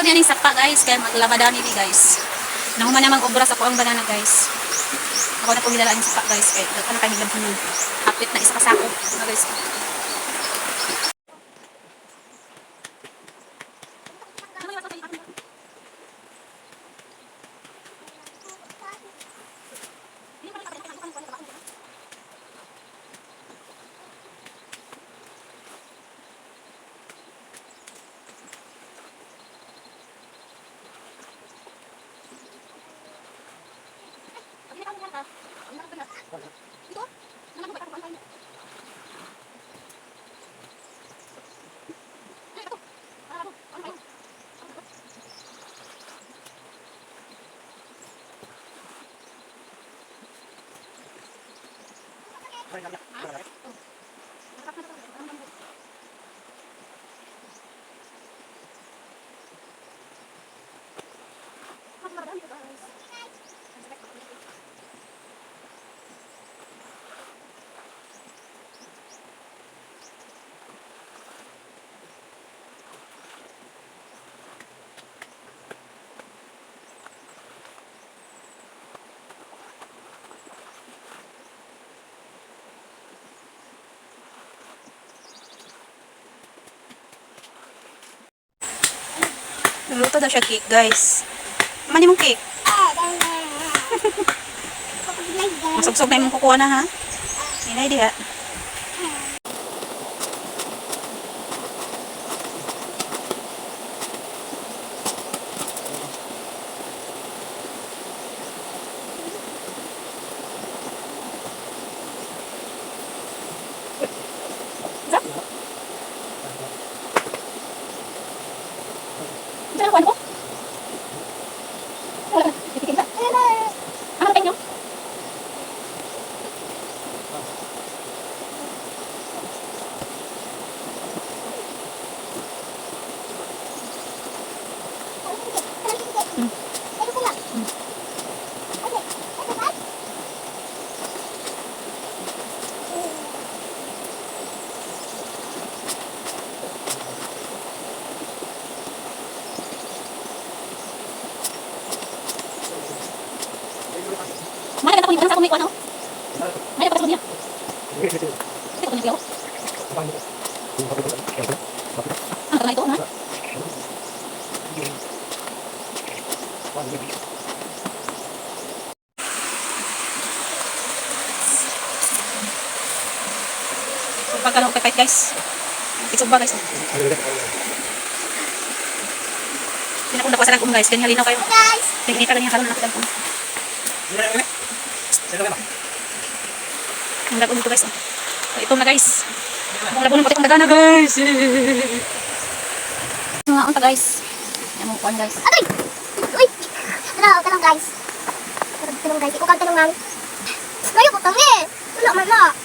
Mi aning sapa, guys, kaya maglabada mi, guys. Nahuman namang obra sa kuang banana, guys. Ako na po gidala ang sapa, guys, kay daghan na kay miglabhan. Hapit na isa ka sako na, guys. Nagluto daw siya cake, guys. Mani mong cake. Masugsog na imong kukuha na ha. Hinay diha. Diyan ako, ano ko? Wala. Ano kayo? Mana ko yung sa akong ano? May pa sa niya. Ito ko niya. Ano ka ito na? So pagka lang kahit, guys. Itsugba, guys. Hindi na akong nakuha sa lagom, guys. Ganyan linaw kayo. Guys! Tingin ka ganyan karon na ako. Ang lagom dito, guys. Oh. So, ito na, guys. Ang lagom ng puti kong dagana, guys. Mga unta, guys. Yan mo kuan, guys. Aray! Uy! Tara, tanong, guys. Tanong, guys. Ikaw kang tanong nga. Ngayon ko tangi. Wala man na.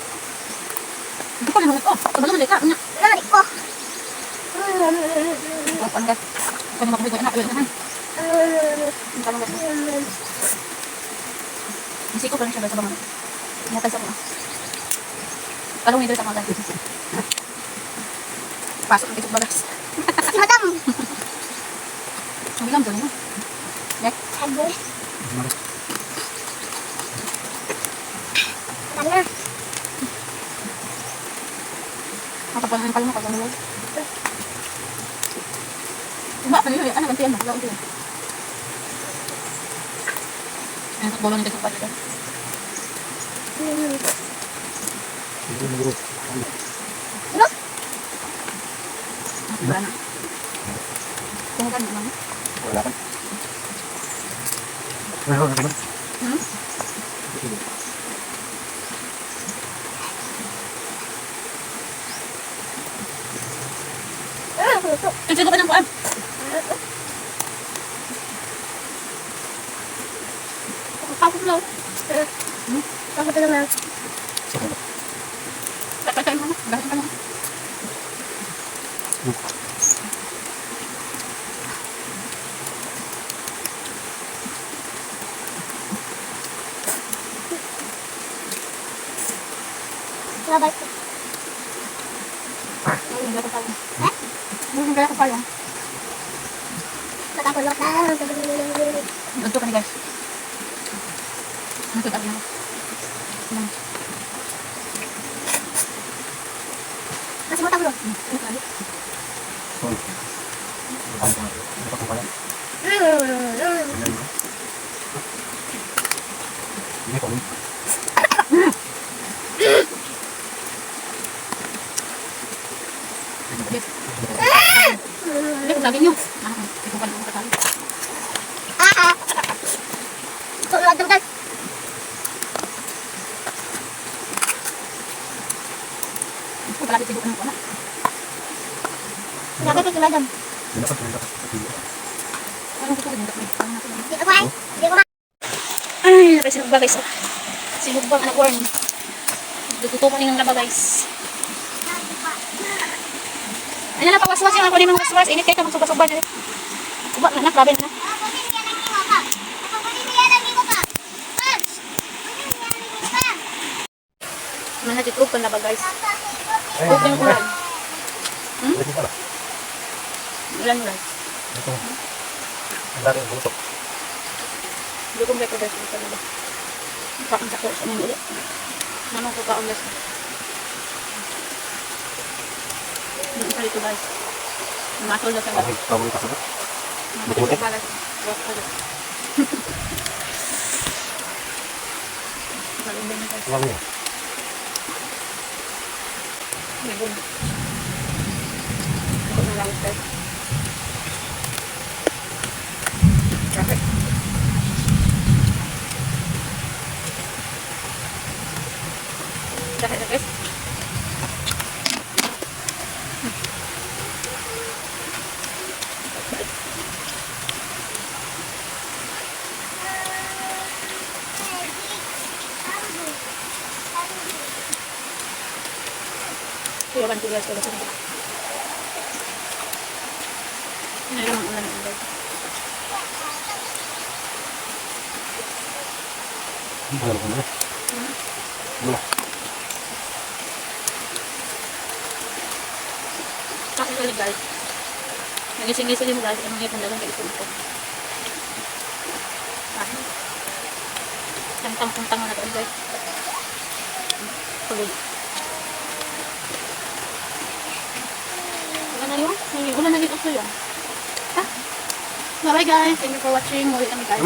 Ito ko na oh. Kabalo man ka. Nya. Wala na ko. Kuan, guys. Kuan mo ko anak yun. Ang tanong, guys. Isiko pa rin siya, guys, sa bangag. Ingatan sa mga. Talong ito sa mga, guys. Pasok ng kisok ba, guys? Si madam. Ang bilang doon. Nek. Sabi. Tara na. Matapos na yung kalmo pag ano. Ba, ano yun? Ano, gantian mo? Wala unti. Ayan, takbo lang dito sa dito. Ano? Wala na. Kung gano'n naman. Wala ka. Wala ka. Hmm? Ang ko pa ng kuan. Ako lang. Ako lang. Tatay mo na. Dahil pa lang. Bye-bye. Hindi ko pa. Hindi ko pa. Ako lang. Udto ka ni, guys. Matod na. Lang. Mas mo tawag. Sorry. Ano pa kung pala? Hindi ko. Hindi, lagi niyo. Ah, ikaw pa lang kasali. Ah. Tulad ng Ikaw palagi tigo ng ano. Grabe kay madam. Hindi na pa. Anong tutugin mo? Ano natin? Di ako ay. Di ako ma. Ay, napay sinugba, guys. Oh. Sinugbang anak corn. Lututo ko ng laba, guys. Ay, na waswas yung ako ni mga waswas. Init kay ka magsuba-suba diri. Uba na na, grabe na na. Mana dito kan laba, guys. Ay, Okay yung ulan. Hindi pala. Ulan ulan. Ito. Ang dami ang butok. Hindi ko guys sa laba. Kaon sa ko sa mga ulit. Manong ko kaon, guys. Ano pa dito, guys? Matol na sa Okay, tawag ito sa Buti. Buti. Wag niya. May gum. Ako na lang, guys. Traffic. Traffic na, guys. Kuya, ko, guys. Kuya, kuya. Meron ang ulan guys. Wala ko na. Wala. Kain ulit, guys. Nagising-gising mo, guys. Anong ngipon dagang kaisip ko. Kain. Tang-tang-tang na to, guys. Pagod. Wala na yun. Wala na dito sa'yo. Ha? Bye-bye, guys. Thank you for watching. Muli kami, guys.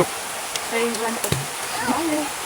Sorry, ulan ko. Bye.